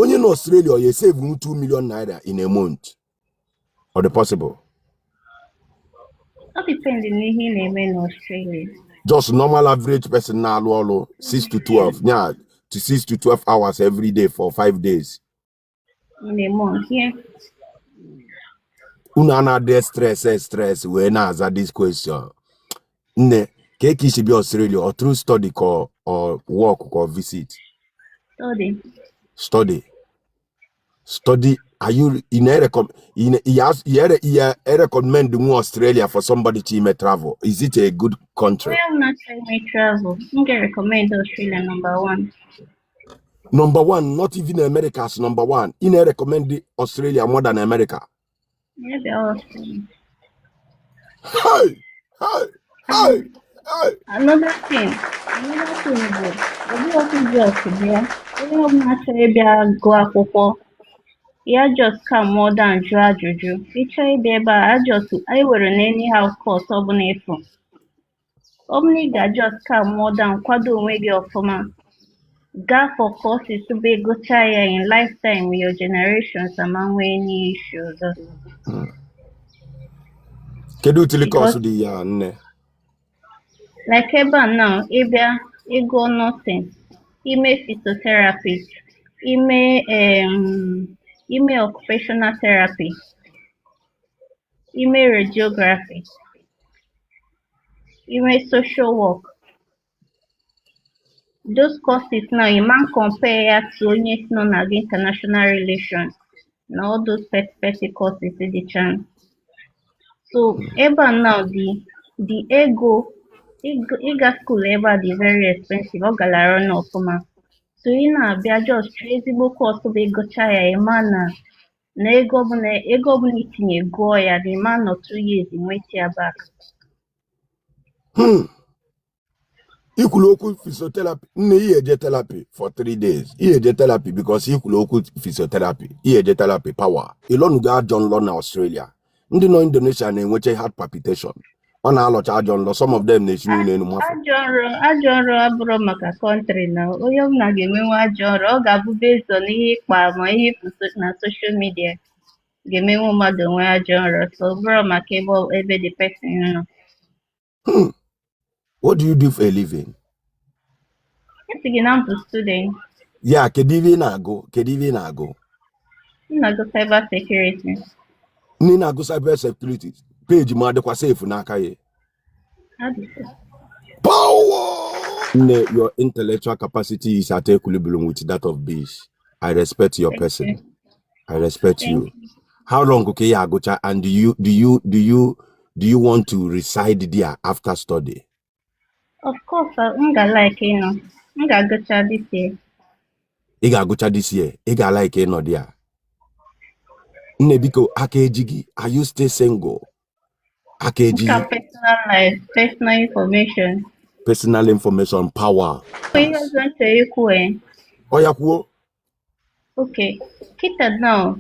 Onye na Australia, ọ ya save 2 million naira in a month? Ọ dị possible? Ọ depend n'ihe ị na-eme n'Australia. Just normal average person na-alụ ọrụ 6 to 12, yeah, to 6 to 12 hours every day for 5 days. In a month, yeah. Unu a na-adị stress wee na-aza this question. Nne, ka isi bịa Australia, or through study ka or work ka or visit? Study. Study. Study. Are you in a in a recommend nwa Australia for somebody to ime travel? Is it a good country? Onye ọbụla chọrọ ime travel, m ga-recommend Australia number one. Number one, not even America as number one. Ị na-recommend Australia more than America? Ya bịa Australia. Hey, hey, hey, hey. Another thing bụ, ọ bụghị just bịa, onye ọbụla chọrọ ịbịa gụọ akwụkwọ, ya just calm more down, jụọ ajụjụ. Ị chọọ ịbịa ebe a, just anyị nwere na anyhow course ọbụla ịfụ. Ọ bụrụ na ị ga just calm more down, kwado onwe gị ọfụma, gaa for courses bụ ịgụcha ya, in lifetime your generations ama nwee any issue ọzọ. Kedu utili Because course dị ya, nne? Like ebe a now, ịbịa ịgụọ nursing, ime physiotherapy, ime occupational therapy, ime radiography, ime social work. Those courses now, you man compare ya to onye nọ na international relations na all those petty petty courses dịcha. So ebe a now, the ego ịga school ebe a dị very expensive, ọ galara ọnụ ọfụma. So ị na-abịa, just chọọ ezigbo course bụ ịgụcha ya, ịma na ego ọbụla itinye gụọ ya na ịma nọ 2 years nweta ya back. Ikwulu okwu physiotherapy, nne, ihe eje therapy for 3 days. Ihe eje therapy because ikwulu okwu physiotherapy. Ihe eje therapy power. Ịlọnugo ajọ nlọ na Australia? Ndị nọ Indonesia na-enwecha heart palpitation. Ọ na-alọcha ajọ nlọ. Some of them na-esi n'ụlọ elu mafụ. Ajọ nrọ abụrụ maka country na onye ọbụla ga-enwenwe ajọ nrọ. Ọ ga-abụ based on ihe ịkpa ma ihe ịpụ na social media ga-emenwu mmadụ nwee ajọ nrọ. So ọ bụrụ maka ebe the person nọ. What do you do for a living? Esi gị na m bụ student. Ya, kedu ihe ị na-agụ? Kedu ihe ị na-agụ? M na-agụ cyber security. Ndị na-agụ cyber security, page ma adịkwa safe n'aka ya? Adịsị. Power! Nne, your intellectual capacity is at equilibrium with that of bees. I respect your Thank person. you. I respect Thank you. you. How long okay ya agụcha, and do you want to reside there after study? Of course, m ga-like ịnọ. M ga-agụcha this year. Ị ga-agụcha this year. Ị ga-like ịnọ there. Nne, biko, aka eji gị? Are you still single? Aka eji Nke a gị? Personal life, personal information. Personal information power. Ihe ọzọ m chọrọ ikwu, eh? Ọ ya, kwuo. Okay, kịta now,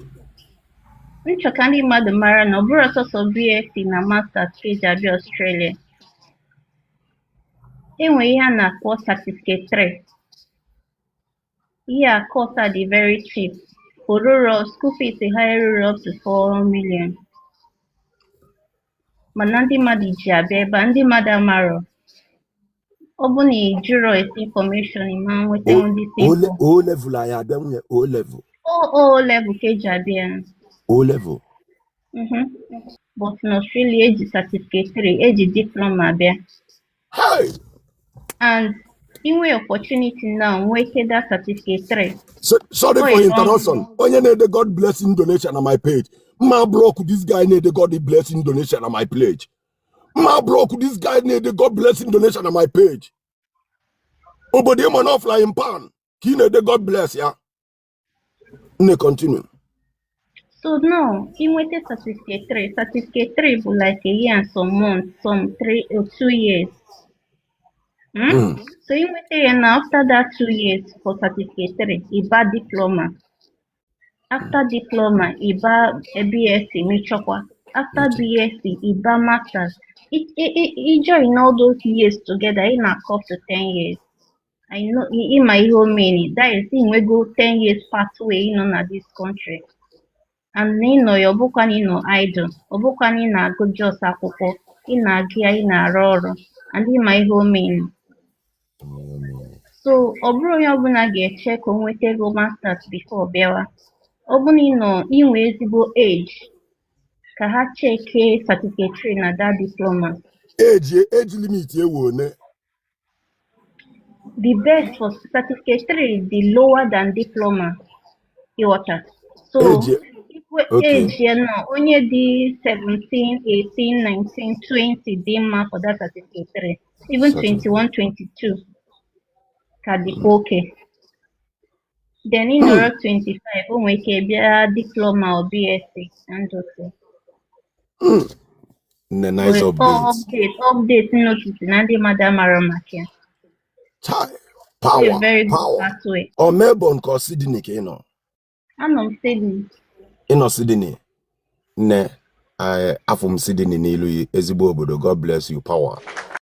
m chọ ka ndị mmadụ mara na ọ bụrụ sọsọ BSc na Masters ka eji abịa Australia. E nwere ihe a na-akpọ Certificate 3. Ihe a, course a dị very cheap. Oruro school fees ha eruru up to 4 million. Mana ndị mmadụ ji abịa ebe a, ndị mmadụ amarọ. Ọ bụ na ị jụrọ esi information, ị ma nweta ndị O info. O level anyị abịa nwunye O level. O level ka eji abịa. O level. But na Australia, eji certificate 3, eji diploma abịa. Hey! And inwe opportunity now, nwete that certificate 3. So, sorry Oh, for it's interruption. Onye na-ede "God bless Indonesia" na my page. Mma block this guy na-ede "God bless Indonesia" na my page. Mma block this guy na-ede "God bless Indonesia" na my page. Obodo ịma na flying pan ka ị na-ede "God bless" ya. Nne, continue. So now, inweta certificate 3. Certificate 3 bụ like a year and some months, some 3 or 2 years. So inweta ya na after that 2 years for certificate 3, ịba diploma. After diploma, ịba BSc mechọkwa. After BSc, ịba masters. I join all those years together, ị na-akọ up to 10 years. I know ịma ihe o mean, that is, inwego 10 years pathway ịnọ na this country and na ịnọ ya, ọ bụkwa na ịnọ idle, ọ bụkwa na ị na-agụ just akwụkwọ, ị na-agụ ya, ị na-arụ ọrụ and ịma ihe o mean. So ọ bụrụ onye ọbụla ga-eche ka o nweta ego masters before bịawa. Ọ bụrụ na ị nọ inwe ezigbo age ka ha cheke certificate 3 na that diploma. Age limit ewu one? The best for certificate 3 dị lower than diploma, ịghọta? So age ikwe age ya nọ, onye dị 17, 18, 19, 20 dị mma for that certificate 3, even 21, 22 ka dịkwa okay. Then ị nọrọ 25, o nwere ike bịa diploma or BSc and okay. Nne, nice Or update. Update notice na ndị mmadụ amara maka ya. Chai, A power, very good power. pathway. Ọ Melbourne ka ọ Sydney ka ị nọ? Anọ m Sydney. Ị nọ Sydney. Nne, afọ m Sydney n'ilu, ezigbo obodo. God bless you, power.